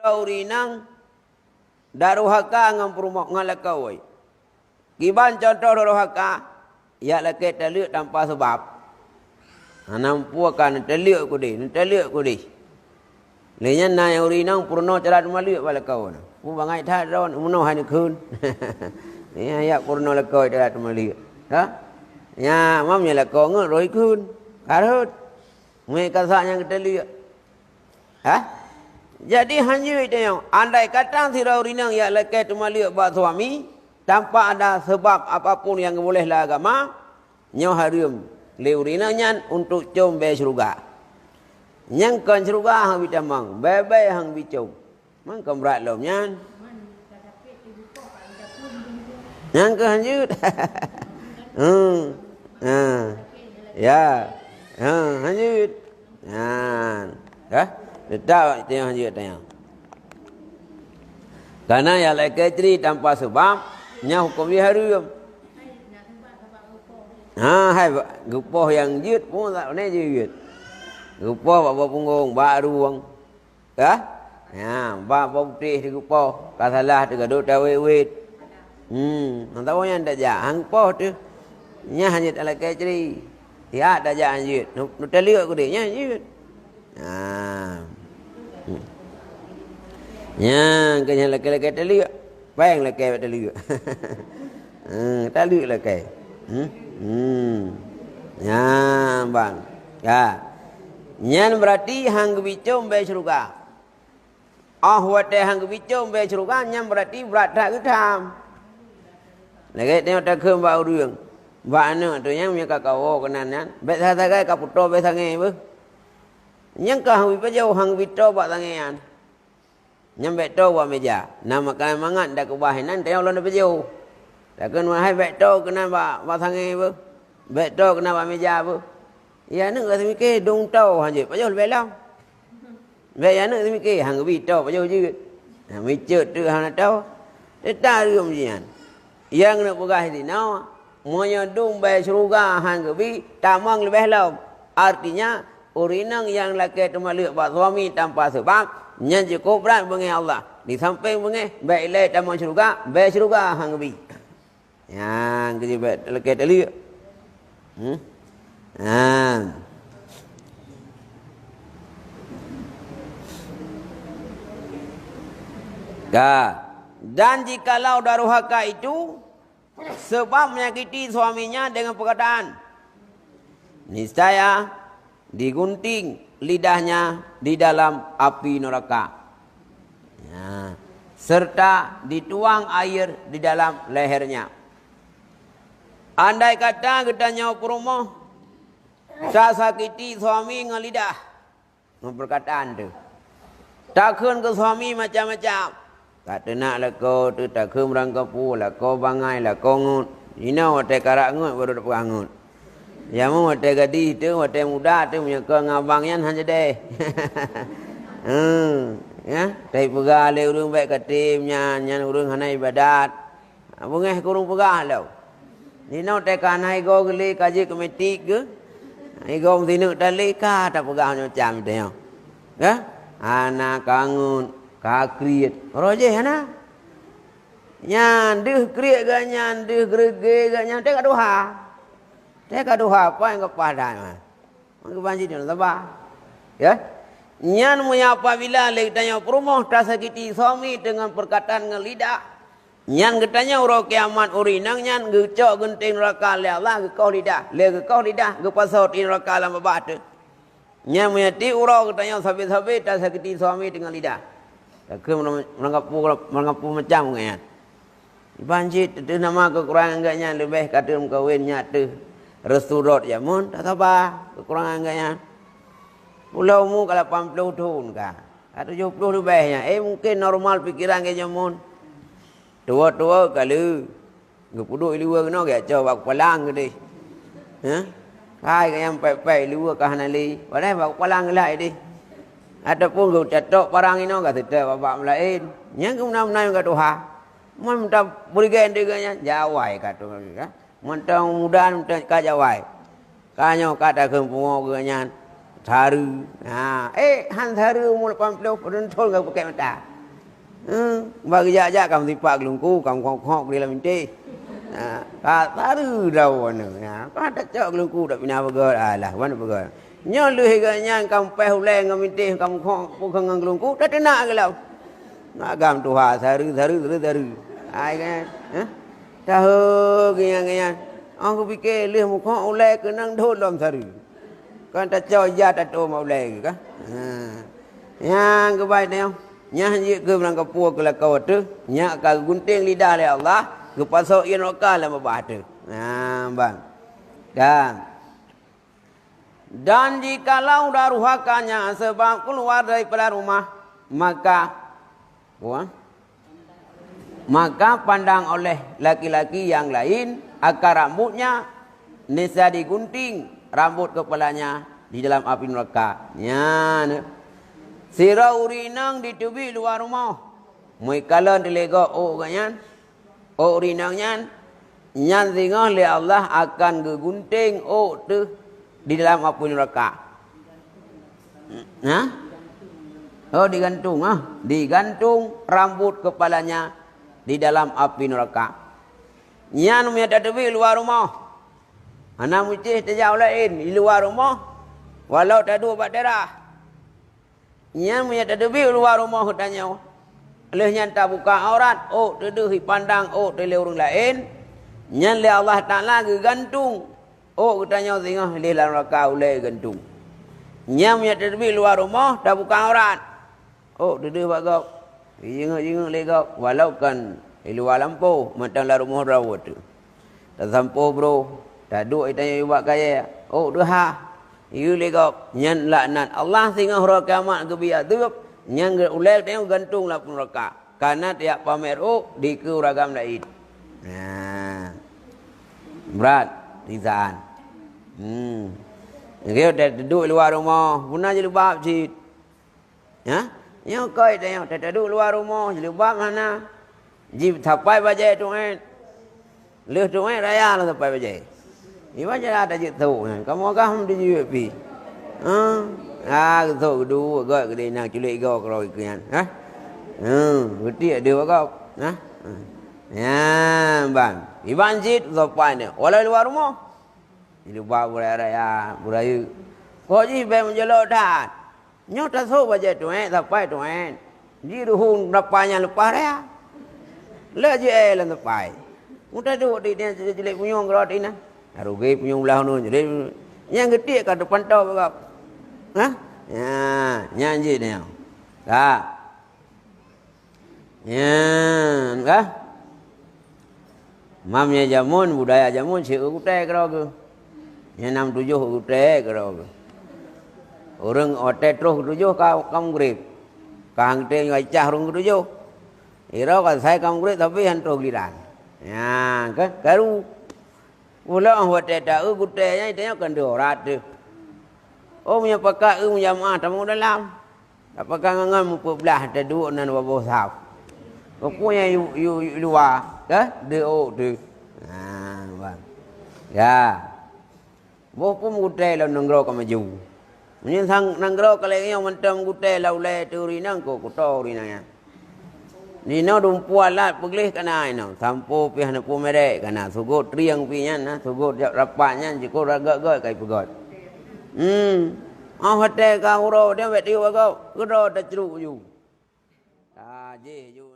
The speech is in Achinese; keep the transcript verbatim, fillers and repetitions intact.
Ureueng inong daruhaka ngon peurumoh ngon lakoe. Kiban cuntoh daruhaka, yak lakée taleuek tanpa seubab. Hana muphom ka neutaleuek keudeh, neutaleuek keudeh. Lé nyan na ureueng inong peurunoe cara teumaleuek bak lakoe na. Pu bangai that droe, meunoe hai neukheun. Nyan yak peurunoe lakoe cara teumaleuek. Ha? Nyan, mam nyan lakoe ngeut roh ikheun. Ka rhot. Meukasak nyang geutaleuek. Ha? Jadi hanjeuet tanyoe, andai kata sidroe ureueng inong yak lakée teumaleuek bak suami tanpa ada seubab apapun nyang geuboleh lé agama, nyoe hareuem lé ureueng inong nyan untuk com bée syeuruga. Nyang kon syeuruga han geubi tamong, bée-bée han geubi com. Man kon brat lom nyan. Nyan keuh hanjeuet. Hmm. Ha. Ya. Ha, hanjeuet. Nyan. Dah. Teutap tanyoe hanjeuet tanyoe. Karena yak lakée cri tanpa seubab, nyan huköm jih hareuem. Ha, hai geupoh nyang jeuet pun tak boleh jeuet. Geupoh bak bawah punggong, bak rueng. Ka? Ya, bak bawah putéh teuh geupoh, ka salah teuh gadôh tawét-wét. Hmm, nyang saboh nyan tajak, han geupoh teuh. Nyan hanjeuet lakée cri. Siat tajak hanjeuet, nu-, neutaleuek keudeh nyan hanjeuet. Ha. Hmm. Nyan keuh nyan lakée-lakée taleuek. Péng lakée bak taleuek. Hmm, taleuek lakée. Hmm? Hmm. Nyan ban. Ya. Nyan beurati han geubi com bée syeuruga. Oh watée han geubi com bée syeuruga, nyan beurati brat that geutham. Lagée tanyoe takheun bak ureueng, bak aneuëk teuh nyang meunyoe ka kawoe keunan nyan, bék sagai-sagai ka peutoe bée sangée beuh. Nyang ka han geubi pajoh, han geubi toe bak sangée nyan. Nyan bék toe bak meuja. Na makanan mangat takeubah inan, tanyoe lôn tapajoh. Takheun wahai bék toe keunan bak, bak sangée beuh. Bék toe keunan bak meuja beuh. Ya aneuëk ka teumike dong toe hanjeuet, pajoh leubeh lom. Bék ya aneuëk teumike han geubi toe, pajoh jeuet. Na meucot teuh hana toe. Teuta reuem jihnyan. Nyang neupeugah sinoe, meunyoe dum bée syeuruga han geubi, tamong leubeh lom. Artinya, ureuëng inong nyang lakée teumaleuek bak suami tanpa seubab, nyan cukôp brat beungéh Allah. Di sampéng beungéh, bék ilée tamong syeuruga, bée syeuruga han geubi. Nyang keujeuet bék lakée taleuek. Hmm? Nyan. Ka. Dan jikalau daruhaka itu sebab menyakiti suaminya dengan perkataan, niscaya digunting lidahnya di dalam api neraka. Ya. Serta dituang air di dalam lehernya. Andai kata geutanyoe peurumoh tasakiti suami ngon lidah, ngon peurkataan teuh. Takheun keu suami macam-macam. Ka teunak lakoe teuh, takheun meurangkapeue, lakoe bangai, lakoe ngeut. Jinoe watée karap ngeut baru tapeugah ngeut. Jameun watée gadih teuh, watée muda teuh, meunyoe kon ngon abang nyan han jadeh. Hmm, ya, teupeugah lé ureuëng bék katem nyan, nyan ureuëng hana ibadat. Beungéh kureueng peugah lom. Jinoe teuka na igoe geulé ka jeuet keu metik geuh. Igoe meusineuk talé ka tapeugah macam-macam teuh nyoe. Ka? Hana kangeut, ka kriet. Roh jih hana. Nyan deuh kriet geuh nyan, deuh greugé geuh nyan, teuka tuha. Teuka tuha, paih geupaih that mah. Meukeubah jih dalam saba. Ya. Nyan meunyoe apabila lé geutanyoe peurumoh tasakiti suami deungon peurkataan ngon lidah, nyan geutanyoe uroe kiamat ureuëng inong nyan geucok geunteng nuraka lé Allah geukoh lidah. Lé geukoh lidah, geupasoe di nuraka lam babah teuh. Nyan meunyoe tiep uroe geutanyoe sabe-sabe tasakiti suami deungon lidah. Takheun meurangkapeue, meurangkapeue macam ngon nyan. Iban cit teuh nama keukurangan geuh nyan leubeh ka teuh meukawen nyak teuh reusudot jameun, tasaba keukurangan geuh nyan. Pulo umu ka lapan ploh thon ka, ka tujoh ploh leubeh nyan. Eh, mungken normal pikeran geuh jameun. Tuwo-tuwo ka lheueh, geupeuduek i luwa keunoe geucok bak keupalang keudeh. Hah? Hai ka nyang pek-pek i luwa ka hana lé, padahai bak keupalang geulah ideh. Ataupun geucatok parang inoe ka seutôt bak-bak meulaén. Nyan keuh meunan-meunan ka tuha. Mon mita beureugen deuh geuh nyan, jawai ka tu, ka. Mantong muda mantong ka jawai. Ka nyoe ka takheun pungo geuh nyan. Sareue. Ha, eh, han sareue umur lapan ploh, padum thon ka peuket mata. Eh, bak geujak-jak ka meusipak geulungku, ka meukhok-khok di lam intéh. Ha, ka sareue droe nyoe. Ha, ka tacok geulungku dak pina beugöt, alah, wan beugöt. Nyoe lheueh geuh nyan ka meupaih ulée ngon intéh, ka meukhok peue ngon geulungku, tateunak geuh lom. Agam tuha sareue, sareue, sareue, sareue. Hai kan? Hah? Tahe geuh nyan, geuh nyan. Oh, geupike lheueh meukhok ulée keunong dot lom sareue. Kan tacok ija tatôm ulée geuh kan? Ha. Nyang keubai tanyoe. Nyan jeuet keu meurangkapeue keu lakoe teuh, nyan ka geugunténg lidah lé Allah, geupasok ie neuraka lam babah teuh. Nah, ban. Dan, dan jikalau daruhakanya sebab keluar daripada rumah, maka, wah, maka pandang oleh laki-laki yang lain akan rambutnya, niscaya digunting rambut kepalanya di dalam api neraka. Nyan. Sidroe ureueng inong diteubiet luwa rumoh. Meuikalon teuh lé gob ôk geuh nyan, ôk ureueng inong nyan, nyan singoh lé Allah akan geugunténg ôk teuh di dalam api neraka. Hah? Oh, digantung, ah. Digantung rambut kepalanya di dalam api neraka. Nyan meunyo tateubiet luwa rumoh. Hana meusti tajak u laén, di luwa rumoh, walau taduek bak teras. Nyan meunyo tateubiet luwa rumoh geutanyoe, lheueh nyan tabuka aurat, ôk teuh deuh jipandang ôk teuh lé ureueng laén, nyan lé Allah Taala geugantung ôk geutanyoe singoh lé lam neuraka ulée geugantung. Nyan meunyo tateubiet luwa rumoh, tabuka aurat, ôk teuh deuh bak gob, jijingeuk-jingeuk lé gob, walau kon di luwa lampôh, mantong lam rumoh droe teuh. Tasampôh broh, taduek geutanyoe bak kayée, ôk teuh ha, jijingeuk lé gob, nyan laknat Allah singoh uroe kiamat geubri azeub, nyan geu-, ulée geutanyoe geugantung lam neuraka. Kana tajak pamer ôk dikeue ureueng agam laén. Nah. Brat siksaan. Hmm. Nyoe taduek luwa rumoh, peue na jilbab cit. Hah? Nyoe keuh tanyoe, ta-, taduek luwa rumoh, jilbab hana. Jisapai bajée tuét. Lheueh tuét raya lom sapai bajée. Iban cara tajeuet thok nyan. Kamoe kah hom teujuek pih. Hah? Ah, geuthok geuduek göt geudeh nang culek igoe keudroe keu nyan. Hah? Hmm, geutiek deuh bak gob. Hah? Nyan ban. Iban cit sapai nyoe. Walau luwa rumoh. Jilbab beuraya-raya, beurayeuk. Kok jih bèk meujolok that. Nyoe tasôk bajée tuét, sapai tuét. Jiruhong sapai nyang leupah raya. Lé jiék lam sapai. Meutaduek di nyan jilek punyueng keudroe inan. Rugi punyueng blah uneuen jilek. Nyang geutiek ka teupantoe bak gob. Hah? Nyan, nyan jih nyoe. Ka. Nyan kah? Mam nyang jameun, budaya jameun, si eu gutée keudroe geuh. Nyang nam tujoh eu gutée keudroe geuh. Ureueng watée troh keu tujoh ka, ka meugreb. Ka han geutem nyoe cah ureueng keu tujoh. Iroe ka sai ka meugreb tapi han troh giliran. Nyan kah? Karu. Ulôn watée ta eu gutée nyan, tanyoe kan deuh aurat teuh. Oh, meunyoe pakat eu meujamaah tamong dalam. Tapakat ngon-ngon meupeublah taduek nan waboh saf. Peue nyang yu, yu, yu luwa, ka? Deuh ôk teuh. Ha, ban. Ya. Boh peue meugutée lom nanggroe ka maju. Meunyoe sang nanggroe ka lagée nyoe mantong meugutée lam ulée teuh ureueng inong, kok kuto ureueng inong nyan. Ninoe dumpeue alat peugleh ka na inoe, sampo pih hana peue merek ka na, sugot trieng pih nyan na, sugot jak rapat nyan jikôt ragöt-göt ka jipeugöt. Hmm. Oh watée ka uroe dia bèk tiyueb bagoe, keudroe tacruk ju. Tajih ju.